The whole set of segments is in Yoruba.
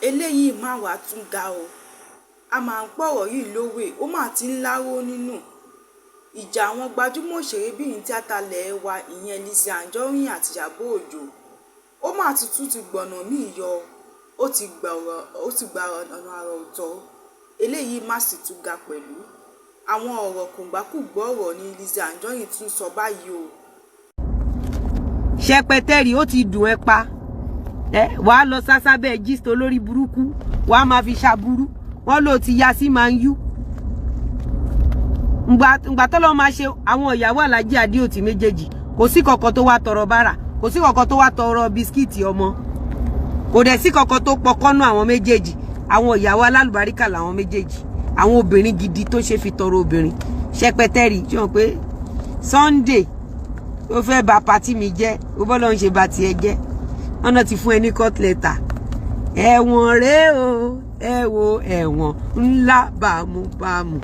Eléyìí mà wàá tún ga ọ́, á máa ń pọ̀rọ̀ yìí lówe, ó mà ti ń láró nínú. Ìjà àwọn gbajúmọ̀ òṣèrébìnrin tíátà ilé wa ìyẹn Lizzy Anjorin àti Ìyábọ̀ Òjó, ó mà tún ti gbọ̀nà míì yọ, ó ti gba ọ̀nà àrà ọ̀tọ̀. Eléyìí má sì tún ga pẹ̀lú. Àwọn ọ̀rọ̀ kòbákùngbé ọ̀rọ̀ ni Lizzy Anjorin tún sọ báyìí o. Ṣẹpẹtẹrì, ó ti dùn ẹ́ pa ẹ. Wàá lọ sásábẹ́ gist olórí burúkú, wàá máa fi ṣàbúrú. Wọn lò ti ya sí máa ń yú ngbà tọ́lọ́ máa ṣe àwọn ìyàwó Alhaji Adéòtí méjèèjì. Kò sí kankan tó wá tọrọ bárà, kò sí kankan tó wá tọrọ bisikíìtì ọmọ, kò dẹ̀ sí kankan tó pọkọ́nú àwọn méjèèjì. Àwọn ìyàwó alálùbáríkà làwọn méjèèjì, àwọn obìnrin gidi tó ṣe fi tọrọ obìnrin. Ṣẹpẹtẹrì, ṣé wọn pé Sunday ó fẹ́ ba party mi jẹ́? Ó bọ́ lọ́n ṣe ba tiẹ̀ jẹ́. Wọn náà ti fún ẹ ní court letter. Ẹ̀wọ̀n rèé o, ẹ wo ẹ̀wọ̀n ńlá bámúbámú.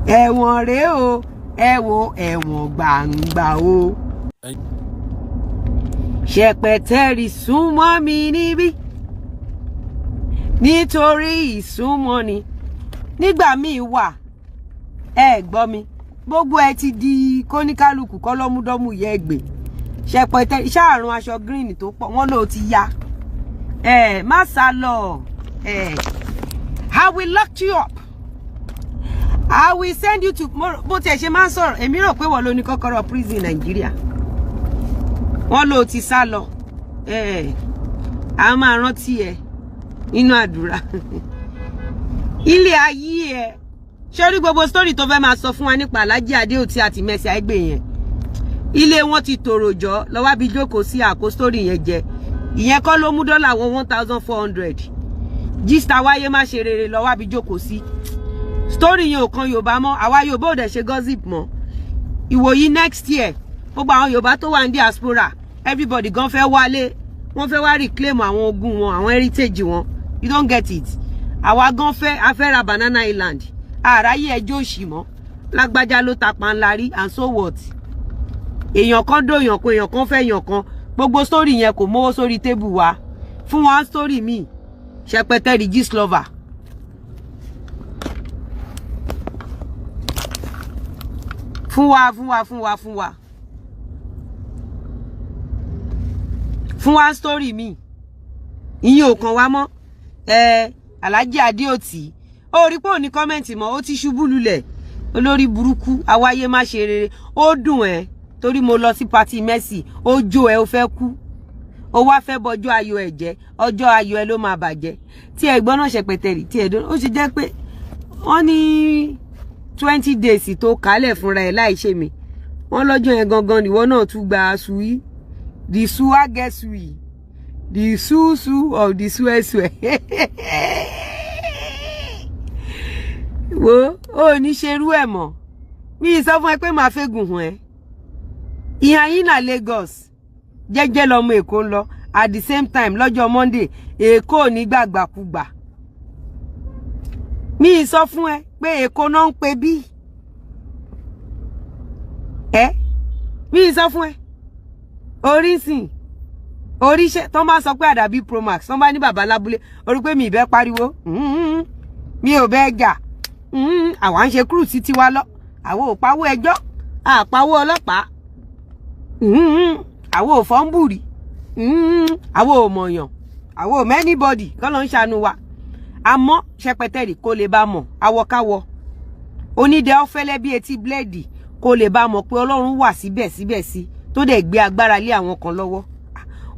Ẹ̀wọ̀n rèé o, ẹ wo ẹ̀wọ̀n gbàǹgbà o. Ṣẹpẹtẹrì, súnmọ́ mi níbí, nítorí ìsúnmọ́ ni nígbà míì wà. Ẹ gbọ́ mi, gbogbo ẹ ti di kóníkálukú kọ́lọ́múdọ́mù yẹ gbè. Ṣẹpẹtẹrì, ṣáàrùn aṣọ green tó pọ̀, wọ́n ló ti ya. Ẹ má sá lọ. Ẹ, I will lock you up, I will send you to. Bó tiẹ̀ ṣe máa ń sọ̀rọ̀, èmi rò pé wọ́n ló ní kọ́kọ́rọ́ prison Nàìjíríà. Wọ́n ló ti sá lọ. Ẹ a máa rántí ẹ nínú àdúrà ilé ayé ẹ. Ṣé orí gbogbo story tó fẹ́ máa sọ fún wa nípa Alhaji Adéòtí àti Mercy Aigbe yẹn, ilé wọn ti tòrò jọ lọ́wọ́ bí jókòó sí àkó story yẹn jẹ. Ìyẹn kọ́ ló mú dọ́là wọn 1,400. Gist àwáyé má ṣe rere lọ́wọ́ bí jókòó sí. Story yẹn ò kan Yorùbá mọ́. Àwa Yorùbá ò dẹ̀ ṣe gossip mọ́. Ìwòyí next year, gbogbo àwọn Yorùbá tó wà ní diaspora, everybody gan fẹ́ wálé, wọ́n fẹ́ wá reclaim àwọn ogún wọn, àwọn heritage wọn. You don't get it. Àwa gan fẹ́, a fẹ́ ra Banana Island. Àráyé ẹjọ́ òṣì mọ́. Lágbájá ló ta panla rí, and so what? Èèyàn kan dòyàn kan, èèyàn kan fẹ́ yàn kan. Gbogbo story yẹn kò mówó sórí table wa fún wọn. Story míì, Ṣẹpẹtẹrì gist lover. Fún wa, fún wa, fún wa, fún wa, fún wa story míì. Ìyẹn ò kàn wá mọ́. Ẹ Alhaji Adéòtí, ó rí pé ò ní comment mọ́, ó ti ṣubú lulẹ̀. Olórí burúkú awáyé má ṣe rere. Ó dùn ẹ́ torí mo lọ sí party Mercy. Ó jó ẹ, ó fẹ́ kú, ó wá fẹ́ bọjọ́ ayọ̀ ẹ̀ jẹ́. Ọjọ́ ayọ̀ ẹ ló máa bàjẹ́. Tí ẹ gbọ́n náà, Ṣẹpẹtẹrì, tí ẹ dún, ó ṣe jẹ́ pé wọ́n ní 20 days tó kálẹ̀ fúnra ẹ̀ láì ṣe mi. Wọ́n lọ́jọ́ yẹn gangan nìwọ náà tún gba sùúì, the suwa get sui, the su su of the suẹ̀suẹ̀. Wo, ó ní ṣerú ẹ̀ mọ́. Mi ì sọ fún ẹ pé màá fẹ́gùn hàn ẹ́. Ìhà yín náà, Lagos jẹ́jẹ́ lọmọ Èkó ń lọ. At the same time, lọ́jọ́ Monday, Èkó ò ní gbàgbàkúgbà. Mi ì sọ fún ẹ pé Èkó náà ń pe bí ẹ. Mi ì sọ fún ẹ orísìn oríṣẹ́ tó máa sọ pé àdàbí Promax tó bá ní bàbá lábúlé orí pé mi ì bẹ́ pariwo, mi ò bẹ́ jà. Àwa ń ṣe cruise tiwa lọ. Àwọn ò pawó ẹjọ́, àpawó ọlọ́pàá, àwọn ò fọ́nbùrì, àwọn ò mọ̀yàn, àwọn ò mọ anybody kọ́ ló ń ṣàánú wa. Àmọ́ Ṣẹpẹtẹrì, kó lè bá mọ̀ awọkáwọ onídẹ ọ̀fẹ́lẹ́ bí etí búlẹ́ẹ̀dì, kó lè bá mọ̀ pé Ọlọ́run wà síbẹ̀síbẹ̀ sí tó dẹ̀ gbé agbára lé àwọn kan lọ́wọ́.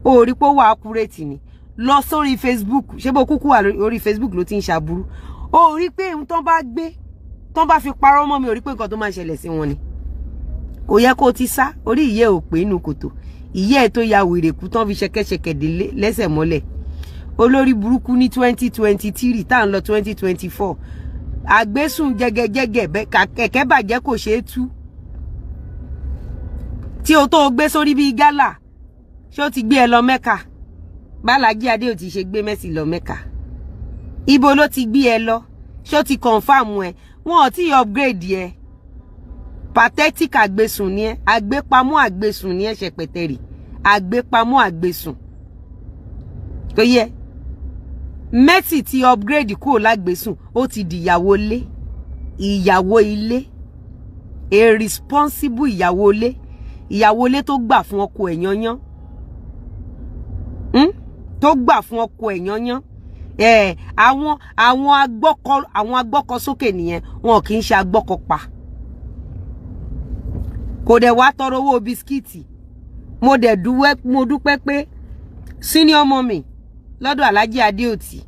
Ó rí pé ó wà accurate ni. Lọ sórí Facebook, ṣé bó kúkú wà lórí Facebook ló ti ń ṣàbúrú. Ó rí pé ohun tán bá gbé tán bá fi parọ́ mọ́ mi, ò rí pé nǹkan tó máa ń ṣẹlẹ̀ sí wọn ni. Kò yẹ kó o ti sá orí ìyẹ́ ò pé inú kòtò ìyẹ́ ẹ̀ tó ya wèrè kú tán fi ṣẹ̀kẹ̀ṣẹ̀kẹ̀ dé lẹ́sẹ̀ mọ́lẹ̀. Olórí burúkú, ní 2023 tá à ń lọ 2024, àgbésùn jẹgẹjẹgẹ, kẹ̀kẹ́ bàjẹ́, kò ṣeé tú. Tí o tó gbé sórí bíi gálà, ṣé ó ti gbé ẹ lọ Mẹ́kà? Bálájí Adé ò ti ṣe gbé Mercy lọ Mẹ́kà, ibo ló ti gbé ẹ lọ? Ṣé ó ti confirm ẹ? Wọn ò tí ì upgrade ẹ. Pathetic àgbésùn ni ẹ, àgbépamọ́ àgbésùn ni ẹ. Ṣẹpẹtẹrì, àgbépamọ́ àgbésùn tó yẹ. Mercy ti upgrade kúrò lágbèsùn, ó ti di ìyàwó ilé, ìyàwó ilé, a responsible ìyàwó ilé, ìyàwó ilé tó gbà fún ọkọ ẹ̀ yányán, Tó gbà fún ọkọ ẹ̀ yányán. Ẹ àwọn agbọ́kọ sókè nìyẹn, wọn kì í ṣe agbọ́kọ pa. Kò dẹ̀ wá tọrọ owó biscuit. Mo dẹ̀ dúpẹ́, mo dúpẹ́ pé senior mummy lọ́dọ̀ Alhaji Adéòtí,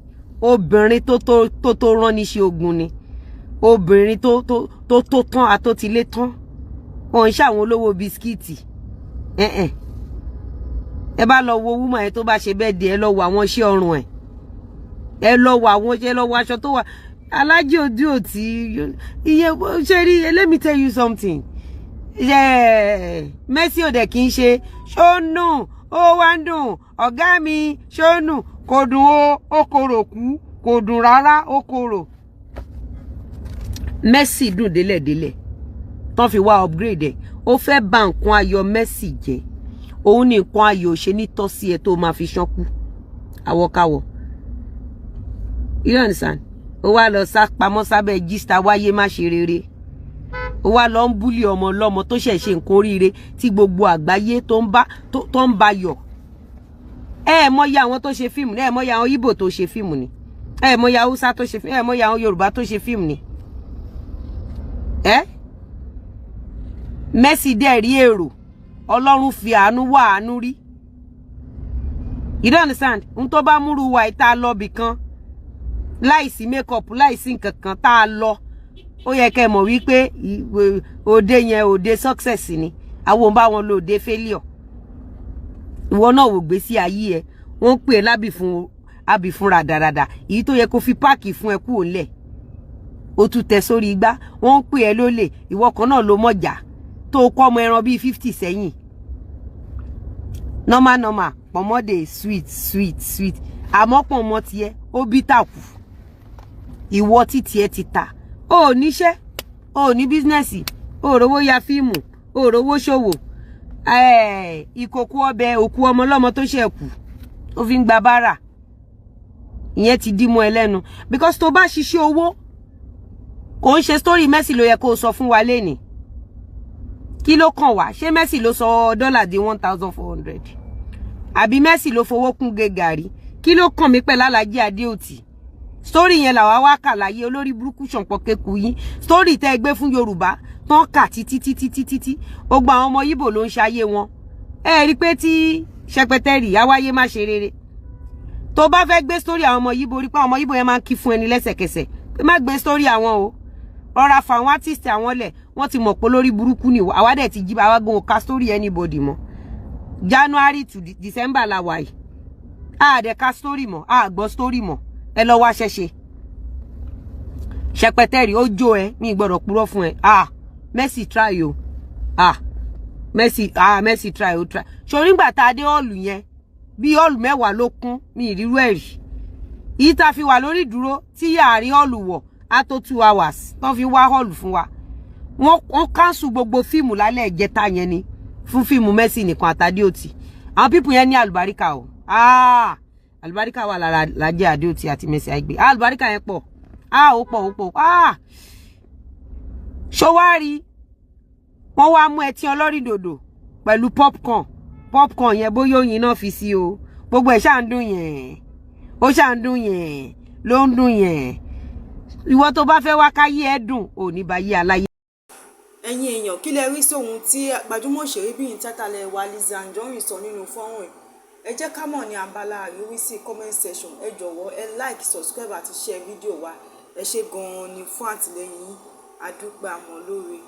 obìnrin tó tó rán ní ṣe ogun ni, obìnrin tó tó tán àtótilé tán. Wọn ń ṣàwọn olówó biscuit. Ẹ bá lọ wo woman yẹn tó bá ṣe bẹ́ẹ̀ di, ẹ lọ wo àwọn iṣẹ́ ọrùn ẹ̀, ẹ lọ wo àwọn iṣẹ́, lọ wo aṣọ tó wà. Alhaji Adéòtí iye ṣe rí. Let me tell you something. Mercy òdẹ kì í ṣe ṣónù, ó wá ń dùn ọ̀gá mi ṣónù, kò dùn o, ó korò kú, kò dùn rárá, ó korò. Mercy dùn délẹ̀délẹ̀ tán fi wá upgrade ẹ̀. Ó fẹ́ bà nǹkan ayọ̀ Mercy jẹ́, òun ní nǹkan ayọ̀ ṣe ní tọ́sí ẹ tó máa fi ṣánkú àwọ̀káwọ̀. You understand? Ó wá lọ sá pamọ́ sábẹ́ gista wáyé má ṣe rere, ó wá lọ ń bully ọmọ ọlọ́mọ tó ṣẹ̀ ṣe nǹkan oríire tí gbogbo àgbáyé tó ń bá yọ̀. Ẹ ẹ mọyì àwọn tó ṣe fíìmù ni, ẹ mọyì àwọn Ìgbò tó ṣe fíìmù ni, ẹ mọyì Haúsá tó ṣe fíìmù, ẹ mọyì àwọn Yorùbá tó ṣe fíìmù ni. Ẹ Mercy dẹ̀ rí èrò, Ọlọ́run fi àánú wá àánú rí. You don't understand? N tó bá múru wa ìta lọ bì kan láìsí makeup, láìsí nǹkan kan tá a lọ, ó yẹ kẹ́ mọ̀ wípé òde yẹn, òde success ni. Àwọn ò bá wọn lọ òde failure. Ìwọ náà wò gbé sí ayé ẹ, wọ́n ń pè é lábì fún àbí fún ràdàràdà, èyí tó yẹ kó fi pack fún ẹ kúrò ńlẹ̀, ó tún tẹ sórí igbá. Wọ́n ń pè ẹ́ lólè, ìwọ kan náà ló mọ̀jà tó kọ́ ọmọ ẹran bíi 50 sẹ́yìn. Normal normal, pọ̀nmọ́ dey sweet sweet sweet, àmọ́ pọ̀nmọ́ tiẹ̀ ó bí tàkù. Ìwọ títí ẹ ti ta, ó níṣẹ́, ó ní business, ó rówó ya fíìmù, ó rówó ṣòwò. Ìkòkò ọbẹ̀ òkú ọmọ ọlọ́mọ tó ṣẹ̀ kù ó fi ń gba bára, ìyẹn ti dí mọ́ ẹ lẹ́nu, because tó bá ṣiṣẹ́ owó, kò ń ṣe story Mercy ló yẹ kó o sọ fún wa lénìí. Kí ló kàn wá? Ṣé Mercy ló sọ dọ́là di 1,400, àbí Mercy ló fowó kún gé gàrí? Kí ló kàn mí pẹ̀lú Alhaji Adéòtì? Story yẹn làwa wá kà láyé olórí burúkú ṣànpọ̀ kéku yín. Story tẹ́ ẹ gbé fún Yorùbá tán kà títí títí títí tí gbogbo àwọn ọmọ Yíbò ló ń ṣayé wọn. Ẹ rí i pé tí Ṣẹpẹtẹrì àwáyé má ṣe rere, tó bá fẹ́ gbé story àwọn ọmọ Yíbò, rí pé àwọn ọmọ Yíbò yẹn máa ń kí fún ẹni lẹ́sẹ̀kẹsẹ̀ pé má gbé story àwọn o, rọra fà àwọn artist àwọn lẹ̀. Wọ́n ti mọ̀ pé lórí burúkú ni àwa dẹ̀ ti jí àwa gan ò ka story anybody mọ́. January to December la wà yìí, a dẹ̀ ka story mọ́, a gbọ́ story mọ́. Ẹ lọ wá ṣẹṣe. Ṣẹpẹtẹrì, ó jó ẹ, mi gbọ́dọ̀ purọ́ fún ẹ. Ah, Mercy try o. Ah, Mercy, ah, Mercy try o, try. Ṣorí ngbà tá a dé hall yẹn, bí hall 10 ló kún, mi ìrírú ẹ̀ rí. Yìí tá a fi wà lórí ìdúró tí yàrá hall wọ̀ á tó 2 hours tán fi wá hall fún wa. Wọ́n cancel gbogbo fíìmù lálẹ́ ìjẹta yẹn ni fún fíìmù Mercy nìkan àtàdé òtì. Àwọn people yẹn ní àlùbáríkà o. Ah, àlùbáríkà wà lára Lájẹ́ Adéòtí àti Mercy Aigbe. Ah, àlùbáríkà yẹn pọ̀. Ah, ó pọ̀, ó pọ̀. Ah, ṣọwárí wọ́n wá mú ẹtí ọlọ́rìn dòdò pẹ̀lú popcorn. Popcorn yẹn, bóyá oyin náà fi sí o, gbogbo ẹ̀ ṣáà ń dùn yẹn, ó ṣáà ń dùn yẹn, ló ń dùn yẹn. Ìwọ tó bá fẹ́ wá káyé ẹ dùn, ò ní bá yé aláyé. Ẹ̀yin èèyàn, kí lẹ rí sí ohun tí gbajúmọ̀ òṣèrébìnrin tíátà ilẹ̀ wa Lizzy Anjorin sọ nínú fọ́nrán yìí? Ẹ jẹ́ ká mọ̀ ní abala àríwísí comment section. Ẹ jọ̀wọ́, ẹ like, subscribe àti share fídíò wa. Ẹ ṣé gan-an ni fún àtìlẹ́yìn yín. A dúpẹ́, àmọ́ lóore.